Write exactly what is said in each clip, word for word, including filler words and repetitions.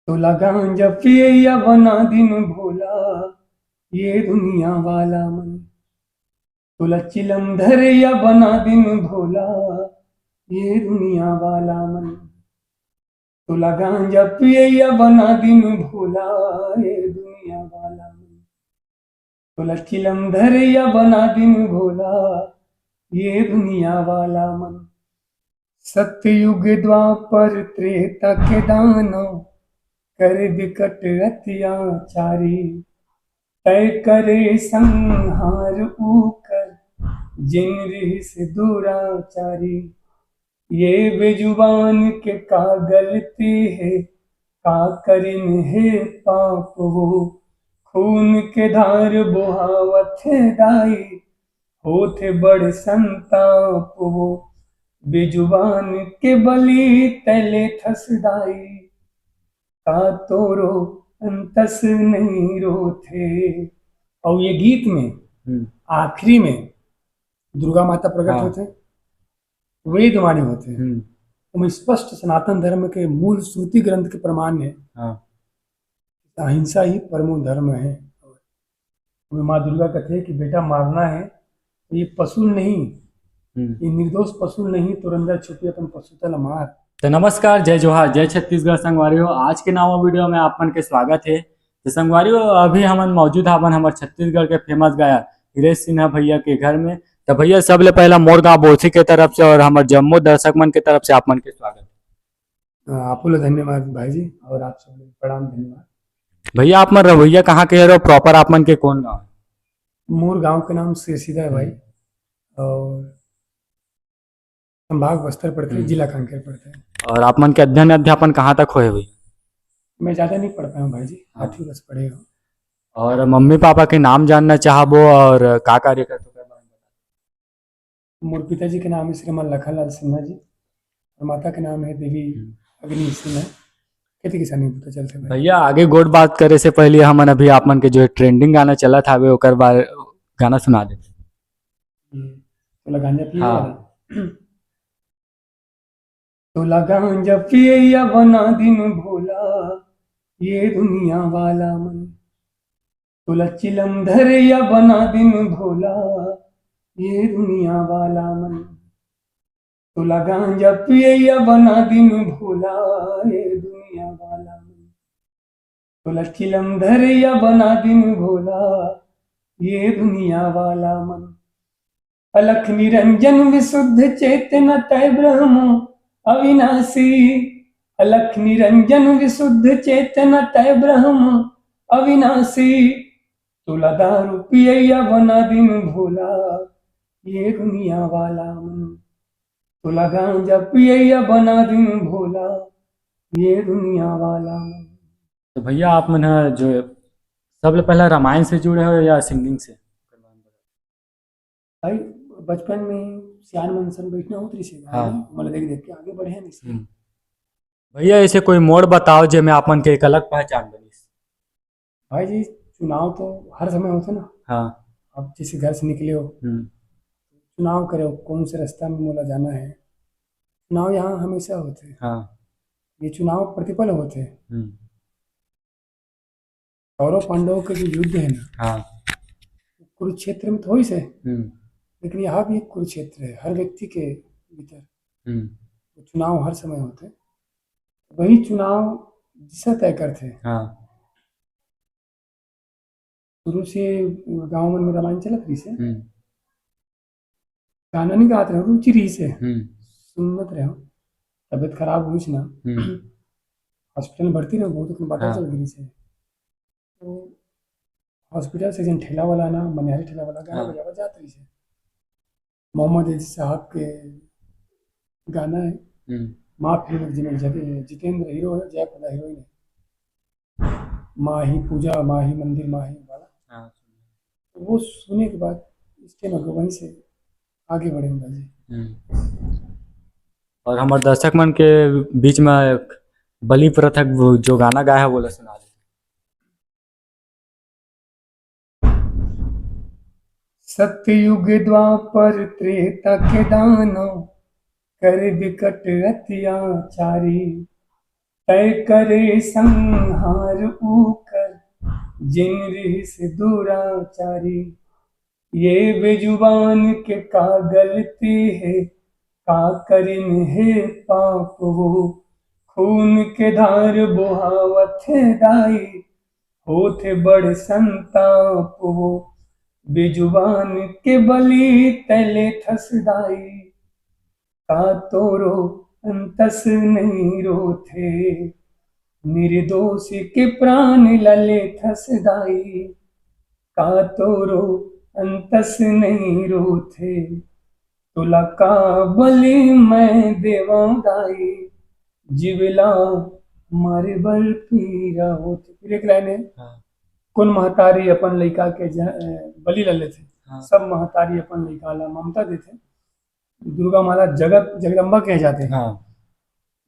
तोला गांजा पियैया बना दिन भोला, ये दुनिया वाला मन। तोला चिलम धरैया बना दिन भोला, ये दुनिया वाला मन। तोला गांजा पियैया बना दिन भोला, ये दुनिया वाला मन। तोला चिलम धरैया बना दिन भोला, ये दुनिया वाला मन। सतयुग द्वापर त्रेता के दानव, कर बिकट अत्याचारी। तय करे संहार ऊकर, जिन रिहिस दुराचारी। ये बेजुबान के का गलती हे, का करिन हे पाप वो। खून के धार बोहावत हे दाई, होथे बड़ संताप वो। बेजुबान के बलि तले थस दाई, का तोरो अंतस नहीं रोथे। और ये गीत में हम्म। आखिरी में दुर्गा माता प्रकट हाँ। होथे, वेदवाणी होथे। हम्म। ओमे स्पष्ट सनातन धर्म के मूल श्रुति ग्रंथ के प्रमाण हे। हाँ। अहिंसा ही परमो धर्म हे। ओमे माँ दुर्गा कथे कि बेटा मारना हे, तो ये पशु नहीं, हम्म। ये निर्दोष पशु नहीं, तोर अंदर छुपी अपन पशुता ला मार। तो नमस्कार, जय जोहार, जय छत्तीसगढ़ संगवारी हो। आज के नवा वीडियो में आप मन के स्वागत हे। तो संगवारी हो, अभी हमन मौजूद हावन हमर छत्तीसगढ़ के फेमस गायक हिरेश सिन्हा भैया के घर में। तो भैया, सबले पहला मोर गांव बोरसी के तरफ से और हमर जम्मो दर्शक मन के तरफ से आप मन के स्वागत हे। अ, आपो ला धन्यवाद भाई जी, और आप सब ला प्रणाम, धन्यवाद। भैया, आप मन रहोइया कहाँ के हरो? प्रॉपर आप मन के कौन गांव हे? मोर गांव के नाम सिरसीदा हे भाई, हम्म। और संभाग बस्तर पड़थे, हम्म। जिला कांकेर पड़थे। और आप मन के अध्ययन अध्यापन कहाँ तक होए भैया? मैं ज्यादा नहीं पढ़ पाया हूँ भाई जी, हाँ। आठवीं बस पढ़े हूँ। और मम्मी पापा के नाम जानना चाहबो और का कार्य करथो? मोर पिताजी के नाम हे श्रीमान लखन लाल सिन्हा जी और माता के नाम हे देवी हम्म। अग्नि सिन्हा। खेती किसानी बुता चलथे भाई। भैया, आगे गोठ बात करे से पहले हमन अभी आप मन के जो है ट्रेंडिंग गाना चलत हावे, ओकर बारे गाना सुना दे। ये तोला गांजा पिए हाँ। वाला। तोला गांजा पियैया बना दिन भोला, ये दुनिया वाला मन। तोला चिलम धरैया बना दिन भोला, ये दुनिया वाला मन। तोला गांजा पियैया बना दिन भोला, ये दुनिया वाला मन। तोला चिलम धरैया बना दिन भोला, ये दुनिया वाला मन। अलख निरंजन विशुद्ध चेतना तय ब्रह्म अविनाशी। अलख निरंजन विशुद्ध चेतना तय ब्रह्म अविनाशी। तोला दारू पियैया बना दिन भोला, ये दुनिया वाला मन। तोला गांजा पियैया बना दिन भोला, ये दुनिया वाला मन। तो भैया, आप मन ह जो सबले पहला रामायण से जुड़े हो या सिंगिंग से? भाई, बचपन में सियान मन संग बैठना होत रहिसे, हाँ। मन देख देख के आगे बढ़े नहीं। हम्म। भैया, ऐसे कोई मोड़ बताओ जेमे आप मन के एक अलग पहचान बनिस। भाई जी, चुनाव तो हर समय होथे ना। हाँ। अब जैसे घर से निकले हो, हम्म। चुनाव करे हो, कौन से रास्ता में मोला जाना है। चुनाव यहाँ हमेशा होथे। हाँ। ये चुनाव प्रतिपल होथे। हम्म। कौरव पांडव के जो युद्ध है ना, हाँ। कुरुक्षेत्र में तो होइस हे, हम्म। लेकिन यहाँ भी एक कुरुक्षेत्र है, हर व्यक्ति के भीतर। हम्म। वो चुनाव हर समय होथे। वही चुनाव दिशा तय करथे। हाँ। शुरू से गांव मन में रामायण चलत रहिसे। हम्म। गाना नहीं गात रहे, रुचि रहिसे। हम्म। सुनत रहे। तबीयत खराब होइस ना। हम्म। हॉस्पिटल में भर्ती रहे, बहुत अकन बात हाँ। चल रहिसे। तो हॉस्पिटल से जन ठेला वाला ना, मनिहारी ठेला वाला गाना हाँ। बजावा जात रहिसे। मोहम्मद अजीज साहब के गाना है। हम्म। माँ फिल्म जिसमें जग-, जितेंद्र हीरो है, जयाप्रदा हीरोइन है। माँ ही पूजा, माँ ही मंदिर, माँ ही वाला। हाँ। तो वो सुने के बाद इस टाइम अगर वहीं से आगे बढ़े होंगे जी। हम्म। और हमारे दर्शक मन के बीच में एक बलि प्रथा के वो जो गाना गाया है, वो ला सुना दे। सतयुग द्वापर त्रेता के दानव, कर बिकट अत्याचारी। तय करे संहार ऊकर, जिन रिहिस दुराचारी। ये बेजुबान के का गलती हे, का करिन हे पाप वो। खून के धार बोहावत हे दाई, होथे बड़ संताप वो। बेजुबान के बलि तले थस दाई, का तोरो अंतस नहीं रोथे। निर्दोष के प्राण लले थस दाई, का तोरो अंतस नहीं रोथे। तोला का बलि मैं देवं दाई, जीवला मारे बर पीरा होथे। फिर एक लाइन है, हाँ। कोन महतारी अपन लइका के ज-, अ, बलि ल लेथे? हाँ। सब महतारी अपन लइका ला ममता देथे। दुर्गा माता जगत जगदम्बा कहे जाथे। हाँ।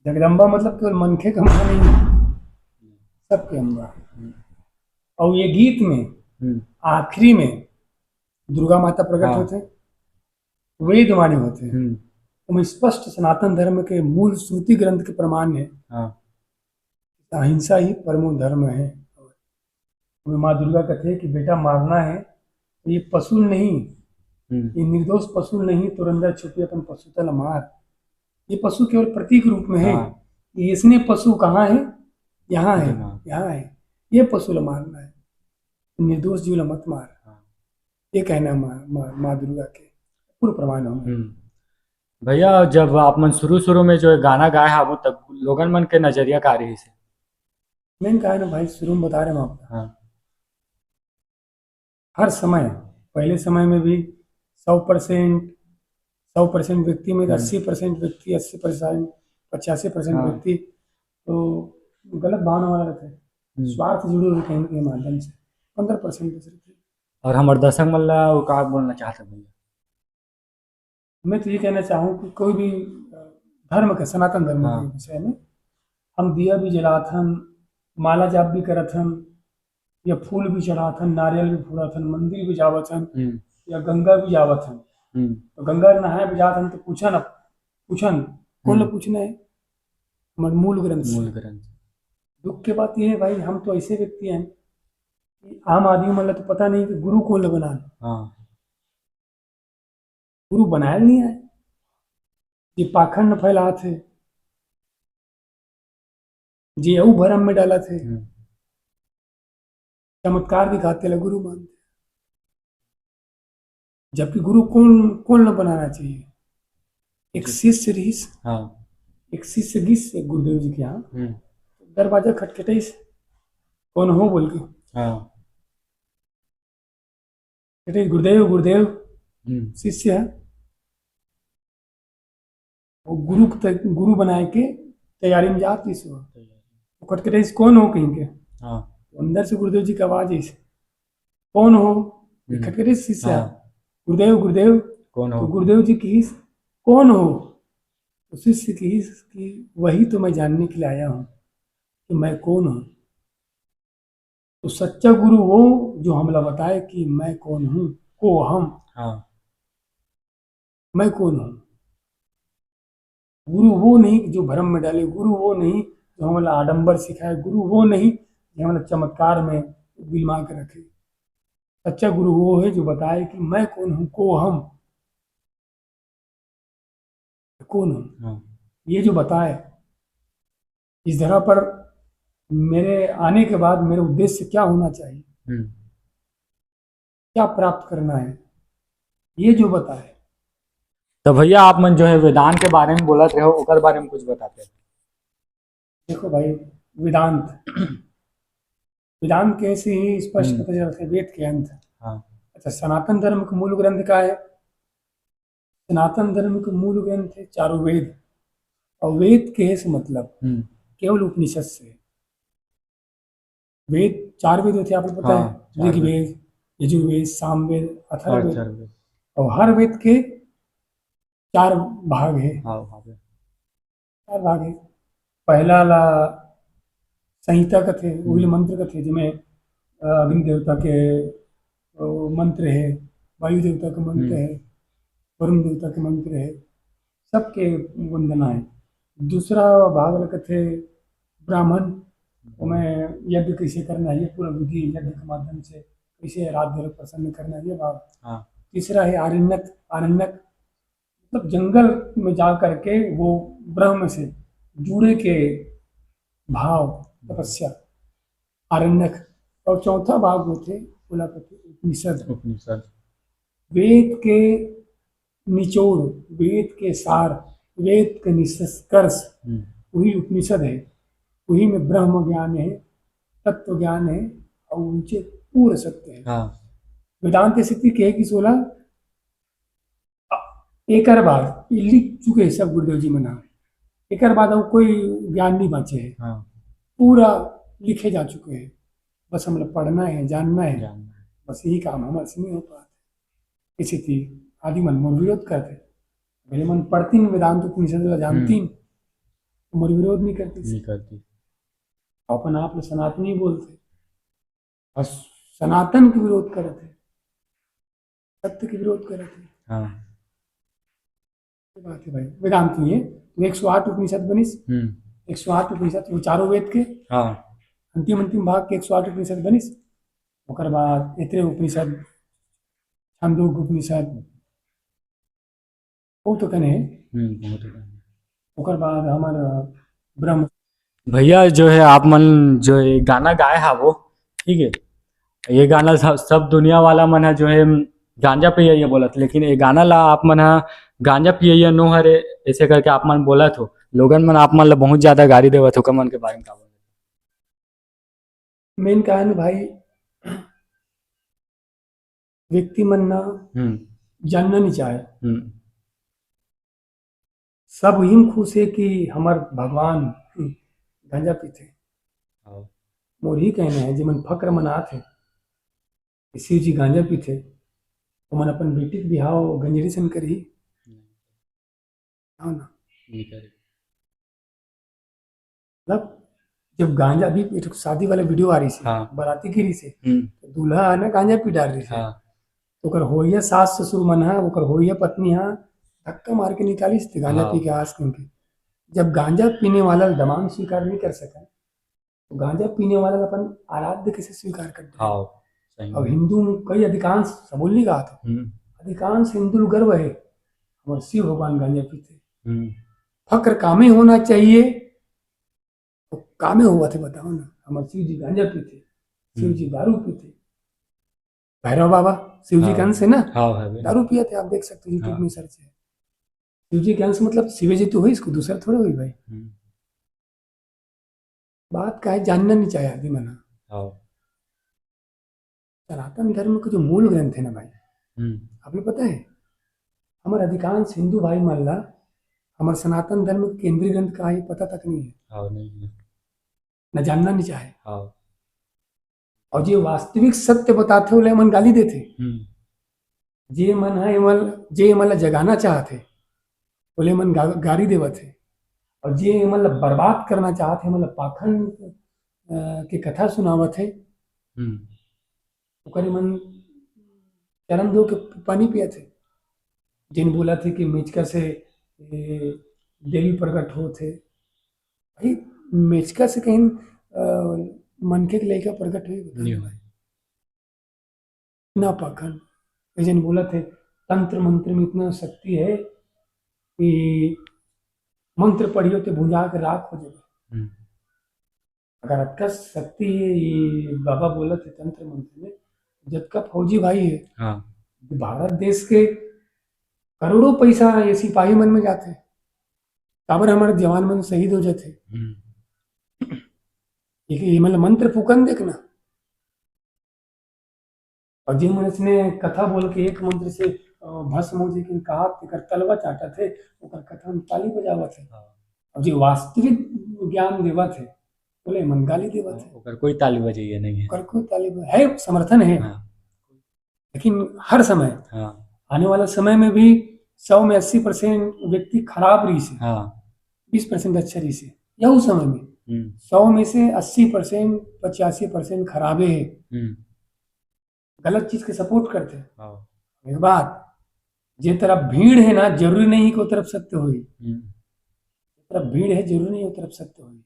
जगदम्बा मतलब केवल मनखे के अम्बा नहीं है, सबके अम्बा। हम्म। और ये गीत में हम्म। आखिरी में दुर्गा माता प्रकट हाँ। होथे, वेद वाणी होथे। हम्म। ओमे स्पष्ट सनातन धर्म के मूल श्रुति ग्रंथ के प्रमाण है। हाँ। अहिंसा ही परमो धर्म है। ओमे माँ दुर्गा कथे कि बेटा मारना है, तो ये पशु नहीं, हम्म। ये निर्दोष पशु नहीं, तोर अंदर छुपे अपन पशुता ला मार। ये पशु केवल प्रतीक रूप में है। हाँ। ये इसने पशु कहाँ है? यहाँ है, हाँ। यहाँ है। ये पशु ला मारना है, निर्दोष जीव ला मत मार। हाँ। ये कहना है माँ, माँ, माँ दुर्गा के पूर्ण प्रमाण होंगे। हम्म। भैया, जब आप मन शुरू शुरू में जो ये गाना गाए हावो, तब लोगन मन के नजरिया का रहिस हे? मैं कहा ना भाई, शुरू में बता रहे हम आपको। हाँ। हर समय, पहले समय में भी सौ परसेंट, सौ परसेंट व्यक्ति में हम्म। अस्सी परसेंट व्यक्ति, अस्सी परसेंट, पचासी परसेंट हाँ। व्यक्ति तो गलत भावना वाला रहते हैं, हम्म। स्वार्थ जुड़े हुए कहीं ना कहीं माध्यम से, पन्द्रह परसेंट बस रहते हैं। और हमारे दर्शक मन ला वो का बोलना चाहते हैं भैया? मैं तो ये कहना चाहूँ कि कोई भी, अ, धर्म के, सनातन धर्म हाँ। के विषय में हम दिया भी जलात हन, माला जाप भी करत हन, या फूल भी चढ़ात हन, नारियल भी फोड़त हन, मंदिर भी जावत हन, हम्म। या गंगा भी जावत हन। हम्म। तो गंगा नहाए भी जात हन तो पूछन, पूछन, कौन ला हम्म। पूछना है? हमारे मूल ग्रंथ से। मूल ग्रंथ। दुख के बात ये है भाई, हम तो ऐसे व्यक्ति हैं कि आम आदमी मन ला तो पता नहीं कि गुरु कौन ला बनाना। हाँ। गुरु बनायल नहीं आए, ये पाखंड फैलात है, जे अउ भरम में डालत हे, हम्म। चमत्कार दिखात तेला गुरु मानथे। जबकि गुरु कौन, कौन ला बनाना चाहिए? एक जी। शिष्य रिहिस, हाँ। एक शिष्य गिस एक गुरुदेव जी के यहाँ, हम्म। दरवाजा खटखटाइस, "कौन हो?" बोल के। हाँ। कहते, "गुरुदेव, गुरुदेव।" हम्म। शिष्य है, वो गुरु क-, गुरु बनाए के तैयारी में जात रहिस वो। वो खटखटाइस, "कौन हो?" कहिके। हाँ। तो अंदर से गुरुदेव जी की आवाज आई, "कौन हो?" हम्म। खटखटाइस शिष्य, हाँ। "गुरुदेव, गुरुदेव।" कौन हो? तो गुरुदेव जी किहिस, "कौन हो?" तो शिष्य किहिस कि "वही तो मैं जानने के लिए आया हूँ कि मैं कौन हूँ।" तो सच्चा गुरु वो जो हमला बताए कि मैं कौन हूँ, को हम। हाँ। मैं कौन हूँ? गुरु वो नहीं जो भरम में डाले, गुरु वो नहीं जो हमला आडंबर सिखाए, गुरु वो नहीं जो हमला चमत्कार में बिलमा के रखे। सच्चा गुरु वो है जो बताए कि मैं कौन हूँ, को हम। कौन हूँ? हाँ। ये जो बताए, इस धरा पर मेरे आने के बाद मेरे उद्देश्य क्या होना चाहिए, हम्म। क्या प्राप्त करना है, ये जो बताए। तो भैया, आप मन जो है वेदांत के बारे में बोलत रहे हो, ओकर बारे में कुछ बताते हैं। देखो भाई, वेदांत, वेदांत कैसे ही स्पष्ट हम्म। पता चलता है, वेद के अंत। हाँ। अच्छा, सनातन धर्म का मूल ग्रंथ का है? सनातन धर्म के मूल ग्रंथ है चारों वेद। और वेद के से मतलब हम्म। केवल उपनिषद से। वेद, चार वेद होते हैं, आपको पता हाँ, है? चार वेद। ऋग्वेद, यजुर्वेद, सामवेद, अथर्ववेद। अथर्ववेद। और हर वेद के चार भाग है। हाँ, भाग है। चार भाग है। पहला ला संहिता कथे, वही हम्म। मंत्र कथे, जिसमें, अ, अग्नि देवता के, अ, मंत्र है, वायु देवता के मंत्र हम्म। है, वरुण देवता के मंत्र है, सबके वंदना है। दूसरा भाग ला कथे ब्राह्मण, ओमे यज्ञ कैसे करना है, ये पूरा विधि यज्ञ के माध्यम से कैसे आराध्य देव प्रसन्न करना है, ये भाव। हाँ। तीसरा है आरण्यक, आरण्यक मतलब जंगल में जा करके वो ब्रह्म से जुड़े के भाव, तपस्या, आरण्यक। और चौथा भाग होथे, बोला करथे उपनिषद। उपनिषद। वेद के निचोड़, वेद के सार, वेद के निष्कर्ष, हम्म। वही उपनिषद है। वही में ब्रह्म ज्ञान है, तत्व ज्ञान है और उनसे पूर्ण सत्य है। हाँ। वेदांत स्थिति कहे कि सोला, एकर बाद ये लिख चुके हैं सब गुरुदेव जी मन ह। एकर बाद अब कोई ज्ञान नहीं बाँचे हे। हाँ। पूरा लिखे जा चुके हैं। बस हमला पढ़ना है, जानना है। जानना है। बस यही काम हमर से नहीं हो पात। इसी थी आदि मन मोर विरोध करते। भले मन पढ़तीन वेदांत उपनिषद ला जानतीन, हम्म। तो मोर विरोध नहीं करती। नहीं करती। अपन आप ला सनातनी बोलते। और सनातन के विरोध करत हे, सत्य के विरोध करत हे। हाँ। ये बात है भाई, वेदांत ही है। तो एक सौ आठ उपनिषद बनिस, हम्म। एक सौ आठ उपनिषद, वो चारों वेद के हाँ। अंतिम, अंतिम भाग के एक सौ आठ उपनिषद बनिस। ओकर बाद एतरे उपनिषद, छंदोग उपनिषद, बहुत कने हे। हम्म, बहुत कने। ओकर बाद हमर, अ, ब्रह्म। भैया, जो है, आप मन जो ये गाना गाए हा वो, ठीक है, ये गाना सब, सब दुनिया वाला मन है जो है गांजा पिया ये बोलत, लेकिन ये गाना ला आप मन हा गांजा पिया ये नो हरे, ऐसे करके आप मन बोलत हो, लोगन मन आप मन ला बहुत ज्यादा गारी देवत हो, कमन के बारे में का बोलत? मेन कारण भाई, व्यक्ति मन ना हम्म। जानना नहीं चाहे। हम्म। सब ही खुश है कि हमर भगवान, हम्म, गांजा पीथे। हाँ। मोर ही कहना है, जेमन फक्र मनात है कि शिव जी गांजा पीथे, ओमन अपन बेटी के बिहाव गंजेड़ी सन करही। हम्म। हाँ ना। नहीं करे। मतलब, जब गांजा, अभी एक शादी वाला वीडियो आ रही से, हाँ। बाराती गिरी से, हम्म। तो दूल्हा है ना, गांजा पी डाल रही से। हाँ। तो ओकर होइया सास ससुर मन हा, ओकर होइया पत्नी हा, धक्का मार के निकालिस थे गांजा हाँ। पी के आस करके। जब गांजा पीने वाला दमांद स्वीकार नहीं कर सका, तो गांजा पीने वाला अपन आराध्य कैसे स्वीकार कर दे? हाँ, सही अब में। हिंदू में कई अधिकांश, सबो नहीं कहा था, हम्म। अधिकांश हिंदू लोग गर्व है, हमारे शिव भगवान गांजा पीते। हम्म। फक्र कामे होना चाहिए, तो कामे हुआ थे, बताओ ना, हमारे शिव जी गांजा पीते, शिव जी हम्म। दारू पीते, भैरव बाबा, शिव जी हाँ। के अंश है ना, हाँ, है, बिल्कुल। दारू पिया थे, आप देख सकते हो YouTube हाँ। में सर्च है। शिव जी के अंश मतलब शिव जी तो हुई, इसको दूसरा थोड़ा हुई भाई। हम्म। बात का है, जानना नहीं चाहे आदमी मना। हाँ। सनातन धर्म के जो मूल ग्रंथ है ना भाई, हम्म। आपने पता है, हमारे अधिकांश हिंदू भाई मन ला हमारे सनातन धर्म के केंद्रीय ग्रंथ का ही पता तक नहीं है। हाँ, नहीं है। न जानना नहीं चाहे। हाँ। और जो वास्तविक सत्य बताते हो, ले मन गाली देते। हम्म। जे मन है, एमन, जे एमन ला जगाना चाहत हे, ओले मन गा-, गारी देवत हे, और जे एमन ला बर्बाद करना चाहत हे, एमन ला पाखंड, अ, के कथा सुनावत हे, हम्म। ओकर एमन चरण धो के पानी पियत हे। जेन बोलत हे कि मेचका से, ए, देवी प्रकट होत हे। भाई, मेचका से कहीं, अ, मनखे के लइका प्रकट होई, बता नहीं दे होई। भाई। ना पाखंड। ये जेन बोलत हे, तंत्र मंत्र में इतना शक्ति है कि मंत्र पढ़ियो ते भुंजा के राख हो जावे। हम्म। अगर अतका शक्ति है, ये बाबा बोलत हे तंत्र मंत्र में, जतका फौजी भाई है, हाँ। भारत देश के करोड़ों पैसा ये सिपाही मन में जाथे, काबर हमारे जवान मन शहीद हो जाथे। हम्म। ये, ये मतलब मंत्र फूकन देखना। और जे मन इसने कथा बोल के एक मंत्र से, अ, भस्म हो जाए, लेकिन कहा तेकर तलवा चाटत हे, ओकर कथा में ताली बजावत हे। हाँ। और जे वास्तविक ज्ञान देवत हे, बोले मन गाली देवत हे। ओकर कोई ताली बजैया नहीं है। ओकर कोई ताली बज-, है, समर्थन है। हाँ। लेकिन हर समय, हाँ। आने वाला समय में भी सौ में अस्सी percent व्यक्ति खराब रहिस हे, हाँ। बीस percent अच्छा रहिस हे, यहू समय में। हम्म। सौ में से अस्सी percent, पचासी percent खराबे हे। हम्म। गलत चीज के support करथे। हाँ। एक बात, जे तरफ भीड़ है ना, जरूरी नहीं कि वो तरफ सत्य होई। हम्म। जे तरफ भीड़ है, जरूरी नहीं वो तरफ सत्य होई।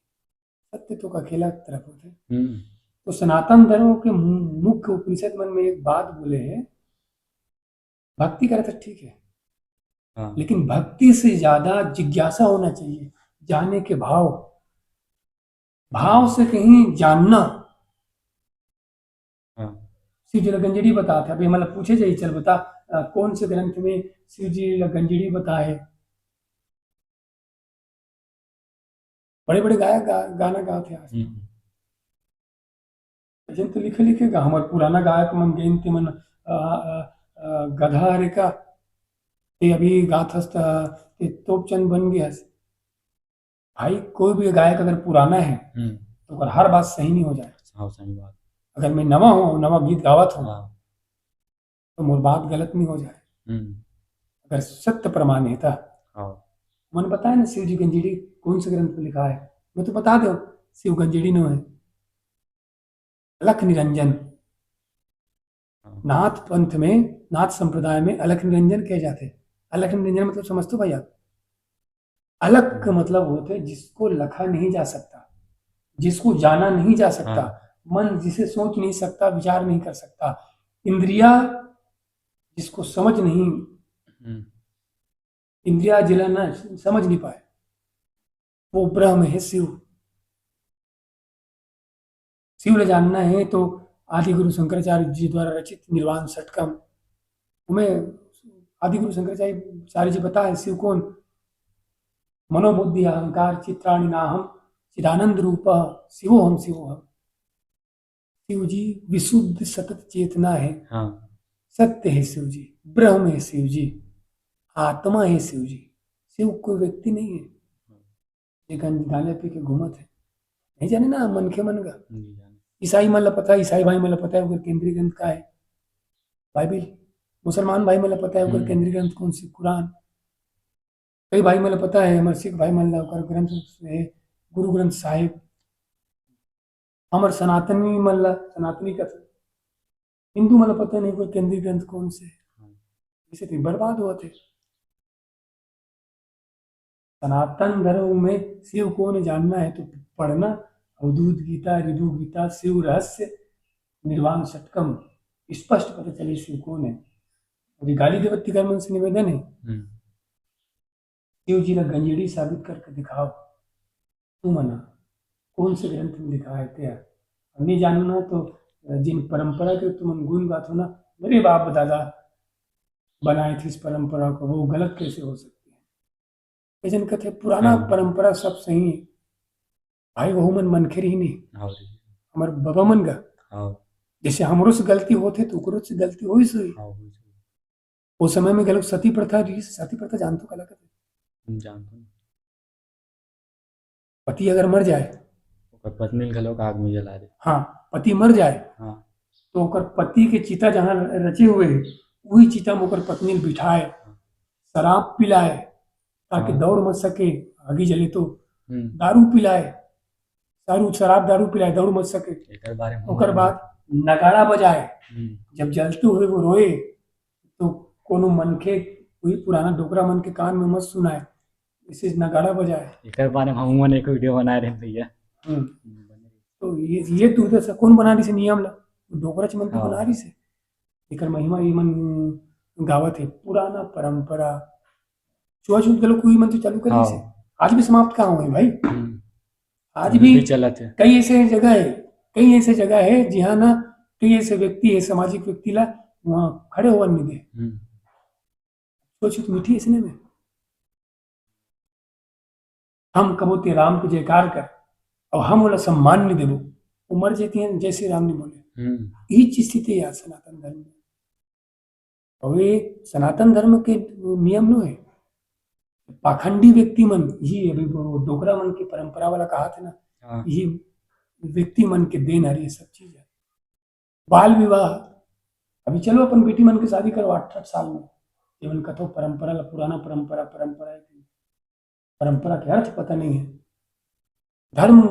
सत्य तो कखेला तरफ होथे। हम्म। तो सनातन धर्म के मु-, मुख्य उपनिषद मन में एक बात बोले हे, भक्ति करे तो ठीक है, हाँ। लेकिन भक्ति से ज्यादा जिज्ञासा होना चाहिए, जाने के भाव, भाव से कहीं जानना। हाँ। शिव जी ला गंजेड़ी बताथे, अभी हमन ला पूछे जाही, चल बता, अ, कौन से ग्रंथ में शिव जी ला गंजेड़ी बताए हे? बड़े-बड़े गायक गा-, गाना गाथे आज। हम्म। अइसन तो लिखे, लिखे गा, हमर पुराना गायक मन गेन ते मन, अ, अ, अ, गधा हरे का, ते अभी गाथस त ते तोपचंद बन गे हस। भाई, कोई भी गायक अगर पुराना है, हम्म। तो ओकर हर बात सही नहीं हो जाए। हाँ, सही बात। अगर मैं नवा हूँ, नवा गीत गावत हूँ, हाँ। तो मोर बात गलत नहीं हो जाए। हम्म। अगर सत्य प्रमाण है त। हाँ। मन बताए ना, शिव जी गंजेड़ी कौन से ग्रंथ में लिखा है, मैं तो बता दो, शिव गंजेड़ी नो है। अलख निरंजन। हाँ। नाथ पंथ में, नाथ संप्रदाय में अलख निरंजन कहे जाथे। अलख निरंजन मतलब समझते हो भाई आप? अलख का हम्म। मतलब होथे जिसको लखा नहीं जा सकता, जिसको जाना नहीं जा सकता, हाँ। मन जिसे सोच नहीं सकता, विचार नहीं कर सकता, इंद्रिया जिसको समझ नहीं, हम्म। इंद्रिया जिला ना समझ नहीं पाए, वो ब्रह्म है शिव। शिव ला जानना है तो आदि गुरु शंकराचार्य जी द्वारा रचित निर्वाण षटकम, उमें आदि गुरु शंकराचार्य जी बताए शिव कौन? मनोबुद्धि अहंकार चित्राणि नाहम, चिदानंद रूप शिवोहम शिवोहम। शिव जी विशुद्ध सतत चेतना है। हाँ। सत्य है शिव जी, ब्रह्म है शिव जी, आत्मा है शिव जी। शिव कोई व्यक्ति नहीं है, जे गंज गांजा पी के घूमत है। नहीं जाने ना मनखे मन का। नहीं जाने। ईसाई मन ला पता है, ईसाई भाई मन ला पता है ओकर केंद्रीय ग्रंथ का है, बाइबिल। मुसलमान भाई मन ला पता है ओकर हम्म। केंद्रीय ग्रंथ कौन से, कुरान। कई भाई मन ला पता है, हमर सिख भाई मन ला ओकर ग्रंथ है गुरु ग्रंथ साहिब। हमर सनातनी मन ला सनातनी कथे, हिंदू मन ला पता नहीं ओकर केंद्रीय ग्रंथ कौन से है। इसे तो बर्बाद होत है। सनातन धर्म में शिव कौन जानना है तो पढ़ना, अवधूत गीता, ऋभु गीता, शिव रहस्य, निर्वाण षटकम, स्पष्ट पता चले शिव कौन है। अभी गाली देवत तिकर मन से निवेदन है, हम्म। शिव जी ला गंजेड़ी साबित करके दिखाओ। तुमन कौन से ग्रंथ में लिखा है तेहा? अब नहीं जानना तो जिन परंपरा के तुमन गुण गाथो ना, मेरे बाप दादा बनाए थे इस परंपरा को, वो गलत कैसे हो सकती है? अइसन कथे पुराना हाँ। परंपरा सब सही है। भाई वहू मन मनखे रही नहीं। हाँ जी। हमर बाबा मन का। हाँ। जैसे हमरो से गलती होथे तो ओकरो से गलती होइस होही। हाँ, होइस होही। वो समय में घलो सती प्रथा रहिस, सती प्रथा जानथो काला कथे? हम जानथन। पति अगर मर जाए, ओकर पत्नी ल घलो आग में जला दे। हाँ, पति मर जाए, हाँ। तो ओकर पति के चिता जहाँ रचे हुए हे, वही चिता में ओकर पत्नी ल बिठाए, हाँ। शराब पिलाए, ताकि हाँ। दौड़ मच सके, आगी जले तो हम्म। दारू पिलाए, दारू, शराब दारू पिलाए, दौड़ मच सके। एकर बारे में ओकर हम बाद नगाड़ा बजाए, हम्म। जब जलते हुए वो रोए, तो कोनो मनखे वही पुराना डोकरा मन के कान में मत सुनाए, इसे नगाड़ा बजाए। एकर बारे में हमू मन एक video बनाए रहे भैया। हम्म। हम्म, बने रहे। तो ये, ये तो उधर से कौन बना रही से नियम ला? डोकरा च मन तो हाँ। बना रही से। एकर महिमा ये मन गावत है, पुराना परंपरा। छुआछूत घलो कोई मन तो चालू कर रही से। हाँ। आज भी समाप्त कहाँ हुए भाई? हम्म। आज अभी भी भी चलत है। कई ऐसे जगह है, कई ऐसे जगह है जिहाँ ना कई ऐसे व्यक्ति है, सामाजिक व्यक्ति ला वहाँ खड़े होवन नहीं दे। हम्म। छुआछूत मिटी इसने में। हम कबो ते राम के जयकार कर, और हम ओला सम्मान नहीं देबो, वो मर जाती हैं, जय श्री राम नहीं बोले। हम्म। यही चीज स्थिति है आज सनातन धर्म में। और ये सनातन धर्म के नियम नो है। पाखंडी व्यक्ति मन, ये अभी वो डोकरा मन की परंपरा वाला कहा थे ना, हाँ। ये व्यक्ति मन के देन हरे ये सब चीज है। बाल विवाह, अभी चलो अपन बेटी मन के शादी करो अठारह साल में, ये मन कथो परंपरा ला, पुराना परंपरा, परंपरा है। परंपरा के अर्थ पता नहीं है। धर्म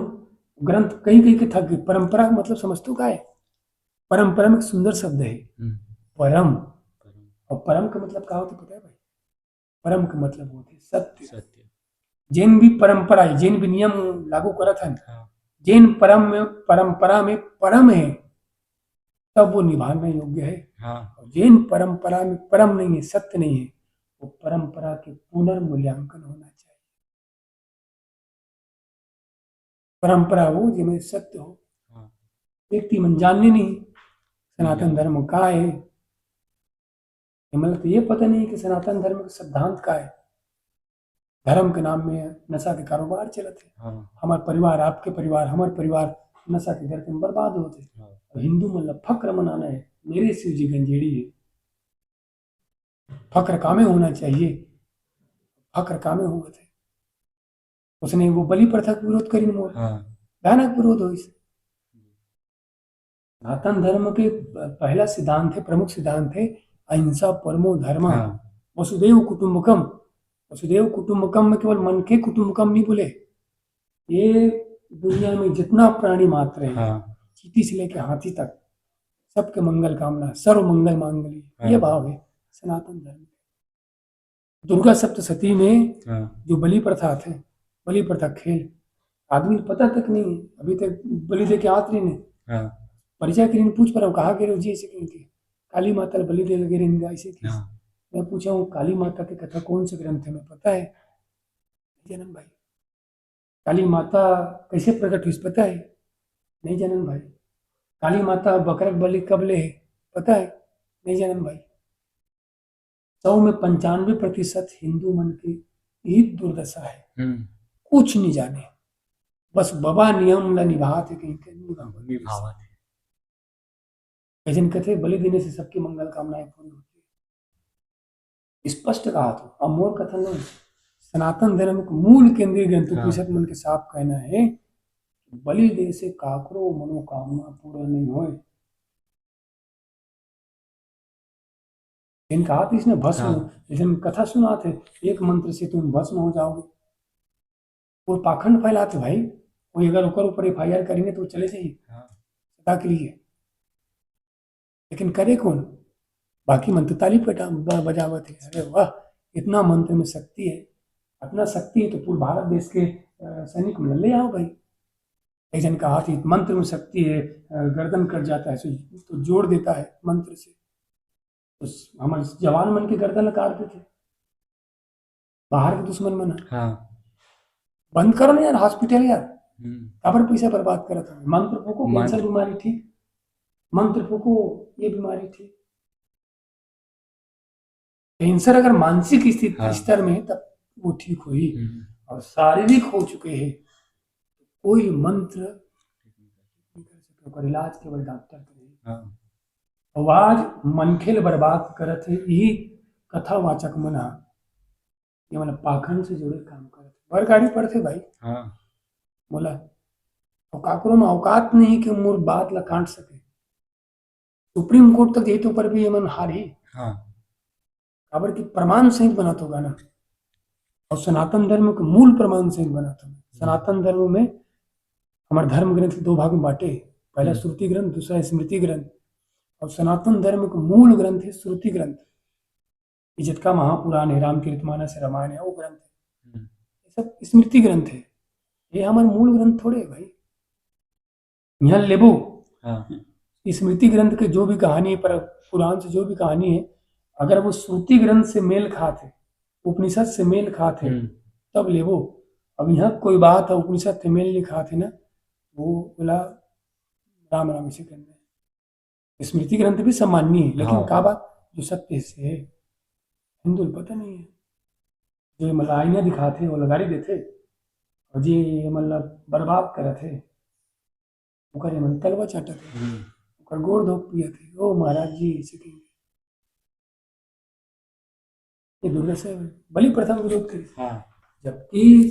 ग्रंथ कहीं कहीं के थक गए। परंपरा का मतलब समझते हो का है? परंपरा में एक सुंदर शब्द है, हम्म। परम। परम। और परम का मतलब का होता है पता है भाई? परम का मतलब होता है सत्य। सत्य। जिन भी परंपरा है, जिन भी नियम लागू करत हैं, हाँ। जेन परम में, परंपरा में परम है, तब वो निभाने योग्य है। हाँ। और जेन परंपरा में परम नहीं है, सत्य नहीं है, वो परंपरा के पुनर्मूल्यांकन होना चाहिए। परंपरा हो, जेमे सत्य हो। हाँ। व्यक्ति मन जानने नहीं सनातन धर्म का है। ये मतलब तो ये पता नहीं कि सनातन धर्म का सिद्धांत का है। धर्म के नाम में नशा के कारोबार चलत है। हाँ। हमार परिवार, आपके परिवार, हमार परिवार नशा के गर्त में बर्बाद होत है। हाँ। और हिंदू मन ला फक्र मनाना है, मेरे शिव जी गंजेड़ी है। फक्र कामे होना चाहिए, फक्र कामे होवत है। उसने वो बलि प्रथा के विरोध करिन मोर। हाँ। भयानक विरोध होइस। सनातन धर्म के पहला सिद्धांत है, प्रमुख सिद्धांत है, अहिंसा परमो धर्म। हाँ। वसुदेव कुटुंबकम। वसुदेव कुटुंबकम में केवल मनखे कुटुंबकम नहीं बोले, ये दुनिया में जितना प्राणी मात्र है, हाँ। चींटी से लेके हाथी तक, सबके मंगल कामना, सर्व मंगल मांगल्य, ये हाँ। भाव है सनातन धर्म। दुर्गा सप्तशती में हाँ। जो बलि प्रथा थे, बलि प्रथा खेल, आदमी को पता तक नहीं है, अभी तक बलि दे के आत नहीं ने। हाँ। परिचय के लिए पूछ पर कहा गिरे जी, ऐसे कहीं के काली माता बलि दे लगे रहेंगे, ऐसे की। हाँ। मैं पूछा हूँ, काली माता की कथा कौन से ग्रंथ में पता है? जन्म भाई, काली माता कैसे प्रकट हुई, पता है? नहीं जानन भाई। काली माता बकरा के बलि कब ले है, पता है? नहीं जानन भाई। सौ में पंचानवे प्रतिशत हिंदू मन की यही दुर्दशा है। हम्म। कुछ नहीं जाने, बस बबा नियम ला निभात है, कहीं के निभावत है। निभावत है। ऐसन कथे, बलि देने से सबकी मंगल कामनाएं पूरी होती है। स्पष्ट कहा तो, अब मोर कथन नहीं, सनातन धर्म के मूल केंद्रीय ग्रंथ हाँ। उपनिषद मन के साफ कहना है, बलि दे से काकरो मनोकामना पूरा नहीं होए। इन कहा तो इसने भस्म हाँ। हो, जैसे हम कथा सुनाते, एक मंत्र से तुम भस्म हो जाओगे। वो पाखंड फैलाते भाई, कोई अगर ओकर ऊपर एफ आई आर करेंगे तो वो चले जाइए हाँ। सदा के लिए। लेकिन करे कौन? बाकी मन तो ताली पटा-, ब-, बजावत है। अरे वाह, इतना मंत्र में शक्ति है, इतना शक्ति है तो पूरे भारत देश के, अ, सैनिक मन ले आओ भाई। एक जन कहा थी, "मंत्र में शक्ति है, अ, गर्दन कट जाता है, सो तो जोड़ देता है मंत्र से।" तो स-, हमारे जवान मन के गर्दन काट देते। बाहर के दुश्मन मन ह। हाँ। बंद करो ना यार हॉस्पिटल यार। हम्म। काबर पैसा बर्बाद करत हवे? मंत्र फूको, मंत्र। कैंसर बीमारी ठीक, मंत्र फूको, ये बीमारी ठीक। कैंसर अगर मानसिक स्थिति, हाँ। स्तर में है, तब वो ठीक होही। हम्म। और शारीरिक हो चुके हैं, कोई मंत्र नहीं कर सके, ओकर इलाज केवल डॉक्टर करे। हाँ। और आज मनखे ल बर्बाद करत है यही कथावाचक मन ह। ये मन पाखंड से जुड़े काम करत है। बड़ गाड़ी पड़थे भाई। हाँ। बोला, और काकरो में औकात नहीं कि मोर बात ला काट सके। सुप्रीम कोर्ट तक जाही तो ऊपर भी ये मन हारही। हाँ। काबर कि प्रमाण सहित बनात होगा ना। और सनातन धर्म के मूल प्रमाण सहित बनात होगा। सनातन धर्म में हमारे धर्म ग्रंथ दो भाग में बांटे, पहला हम्म। श्रुति ग्रंथ, दूसरा स्मृति ग्रंथ। और सनातन धर्म के मूल ग्रंथ है श्रुति ग्रंथ। ये जितका महापुराण है, रामचरितमानस है, रामायण है, वो ग्रंथ है। हम्म। ये सब स्मृति ग्रंथ है, ये हमारे मूल ग्रंथ थोड़े है भाई। यहाँ लेबो। हाँ। स्मृति ग्रंथ के जो भी कहानी है, पर पुराण से जो भी कहानी है, अगर वो श्रुति ग्रंथ से मेल खात है, उपनिषद से मेल खात है, हम्म। तब लेबो। अब यहाँ कोई बात है, उपनिषद से मेल नहीं खात है ना, वो बोला, "राम राम, इसे करना है।" स्मृति ग्रंथ भी सम्माननीय है, लेकिन हाँ। का बात जो सत्य से है, हिंदू ल पता नहीं है। जो ये मन ल आईना दिखात है, वो ल गारी देथे, और जे ये मन ल बर्बाद करत है, ओकर ये मन तलवा चाटत है, हम्म। ओकर गोड़ धोक पियत है, "ओ महाराज जी, ऐसे कहीं।" ये दुर्दशा है। बलि प्रथा में विरोध करी। हाँ। जबकि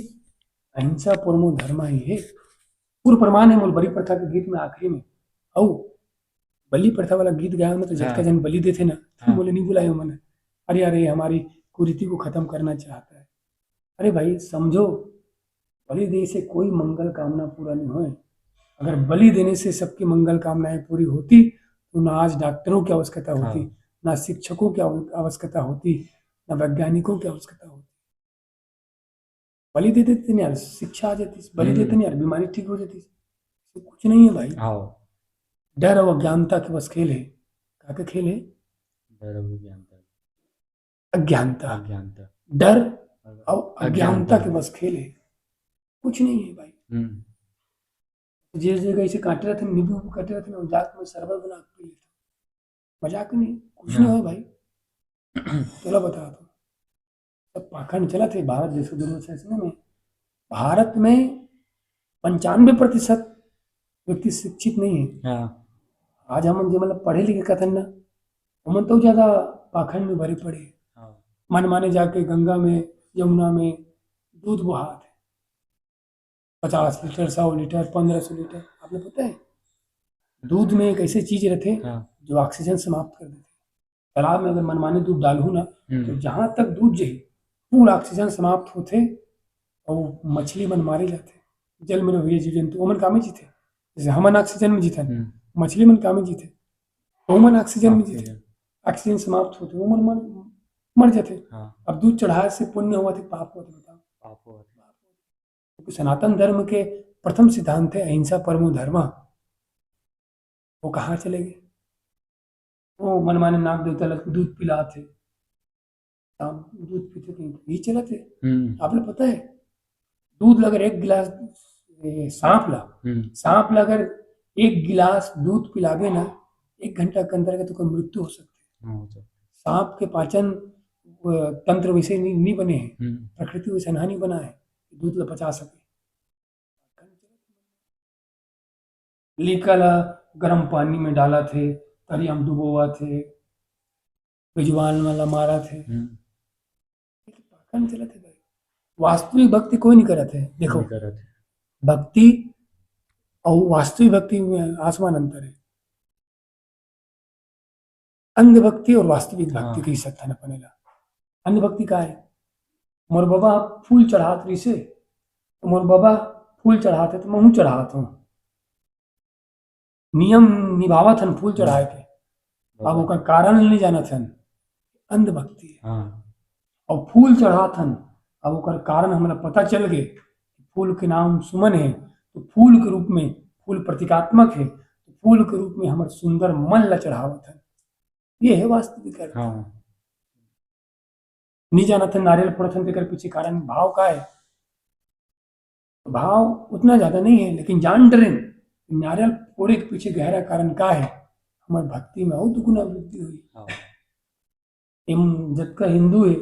अहिंसा परमो धर्म ही है। पूर्ण प्रमाण है मोर बलि प्रथा के गीत में आखिरी में। अउ बलि प्रथा वाला गीत गाए में तो जतका हाँ। जन बलि देथे ना, हाँ। बोले नहीं बुलाए मन। अरे, अरे, हमारी कुरीति को खत्म करना चाहता है। अरे भाई, समझो, बलि देने से कोई मंगल कामना पूरा नहीं होए। अगर बलि देने से सबकी मंगल कामनाएं पूरी होती, तो ना आज डॉक्टरों की आवश्यकता होती, हाँ। ना शिक्षकों की आव-, आवश्यकता होती, ना वैज्ञानिकों की आवश्यकता होती। बलि दे देते नहीं यार, शिक्षा आ जाती, बलि हम्म। देते नहीं यार, बीमारी ठीक हो जाती। कुछ नहीं है भाई। हाँ। डर और अज्ञानता के बस खेल है। का के खेल है? डर और अज्ञानता। अज्ञानता। अज्ञानता। डर और और अज्ञानता अज्ञानता। के बस खेल है, कुछ नहीं है भाई। हम्म। जे जे कइसे काटे रहते, नींबू काटे रहते ना, जाके मैं शरबत बना के पी लेता। मजाक नहीं, कुछ नहीं हाँ। हो भाई। चला बता तो, सब पाखंड चलत हे भारत जैसे दुर्ग शासन में। भारत में पंचानबे प्रतिशत व्यक्ति शिक्षित नहीं है। हाँ। आज हमन जे मतलब पढ़े लिखे कथन ना, ओमन तो ज्यादा पाखंड में भरे पड़े। हाँ। मन माने जाके गंगा में, यमुना में दूध बहात है, पचास लीटर, सौ लीटर, पन्द्रह सौ लीटर। आपने पता है, दूध में एक ऐसी चीज रहते, हाँ। जो ऑक्सीजन समाप्त कर देते। तालाब में अगर मनमाने दूध डालहू ना, हम्म। तो जहां तक दूध जही, पूरा ऑक्सीजन समाप्त होते और मछली मन मारे जाते। जल में रहे जीव जंतु, ओमन कामे जीते, जैसे हमन ऑक्सीजन में जीथन, हम्म। मछली मन कामे जीते, ओमन ऑक्सीजन में जीते। ऑक्सीजन। ऑक्सीजन समाप्त होते, ओमन मर, मर जाते। हाँ। अब दूध चढ़ाए से पुण्य हुआ थे, पाप हुआ थे, बताओ। पाप हुआ थे। क्योंकि सनातन धर्म के प्रथम सिद्धांत है अहिंसा परमो धर्म। वो कहाँ चले गए? वो मनमाने नाग देवता लग दूध पिलाते, सांप दूध पीते, कहीं ये चलते। हम्म। आपने पता है, दूध ला अगर एक गिलास, ए, सांप ला, हम्म। सांप ला अगर एक गिलास दूध पिलावे ना, एक घंटा के अंदर के तो कोई मृत्यु हो सकती है। हाँ, हो सकता है। सांप के पाचन, अ, तंत्र वैसे नहीं, नहीं बने हैं, हम्म। प्रकृति वैसे नहीं बना है, दूध ला पचा सके। लीका ला गरम पानी में डालत हे, तरिया में डुबोवत हे, बेजुबान मन ला मारत हे। हम्म। पाखंड चलत हे भाई। वास्तविक भक्ति कोई नहीं करत हे। देखो, नहीं करत हे। भक्ति और वास्तविक भक्ति में आसमान अंतर है। अंधभक्ति और वास्तविक भक्ति हाँ। कही सकथन अपन ला। अंधभक्ति का है? मोर बबा फूल चढ़ात रहिसे, तो मोर बबा फूल चढ़ात हे, तो महूं चढ़ात हूं। नियम निभावत हन फूल चढ़ाए के। अब बबा। ओकर कारण नहीं जानत हन, अंधभक्ति है। हाँ। और फूल चढ़ात हन, अब ओकर कारण हमरा पता चल गे, फूल के नाम सुमन है, तो फूल के रूप में, फूल प्रतीकात्मक है, तो फूल के रूप में हमर सुंदर मन ला चढ़ावत हन। ये है वास्तविक अर्थ। हाँ। नहीं जानत हन, नारियल फोड़त हन, तेकर पीछे कारण भाव का है? भाव उतना ज्यादा नहीं है, लेकिन जान डरेन, नारियल फोड़े के पीछे गहरा कारण का है? हमर भक्ति में और दुगुना वृद्धि हुई। हाँ। एम जतका हिंदू है,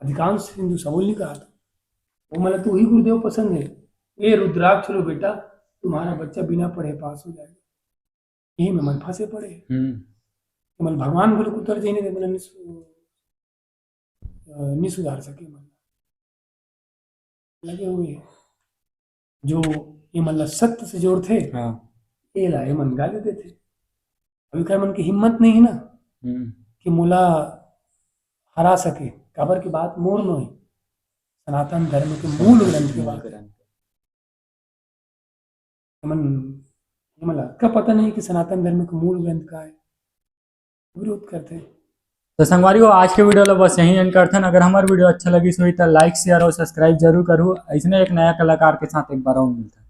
अधिकांश हिंदू, सबो नहीं कहा था, वो मतलब तो वही गुरुदेव पसंद है। "ए रुद्राक्ष लो बेटा, तुम्हारा बच्चा बिना पढ़े पास हो जाएगा।" यही में मन फंसे पड़े। हम्म। मन भगवान बोले उतर जाने दे, मन नहीं सु-, अ, नहीं सुधार सके मन। लगे हुए हैं। जो ये मन ला सत्य से जोड़थे, हाँ। ये ला ये मन गाली देथे। अभी कर मन की हिम्मत नहीं है ना हम्म। कि मोला हरा सके, काबर की बात मोर नो है, सनातन धर्म के मूल ग्रंथ के बात है। ग्रंथ। ये मन, ये मन ला का पता नहीं कि सनातन धर्म के मूल ग्रंथ का है, विरोध करथे। तो संगवारी हो, आज के वीडियो ला बस यहीं end करथन। अगर हमार वीडियो अच्छा लगिस होही, तो like, share और subscribe जरूर करहू। ऐसने एक नया कलाकार के साथ एक बार और मिलथन।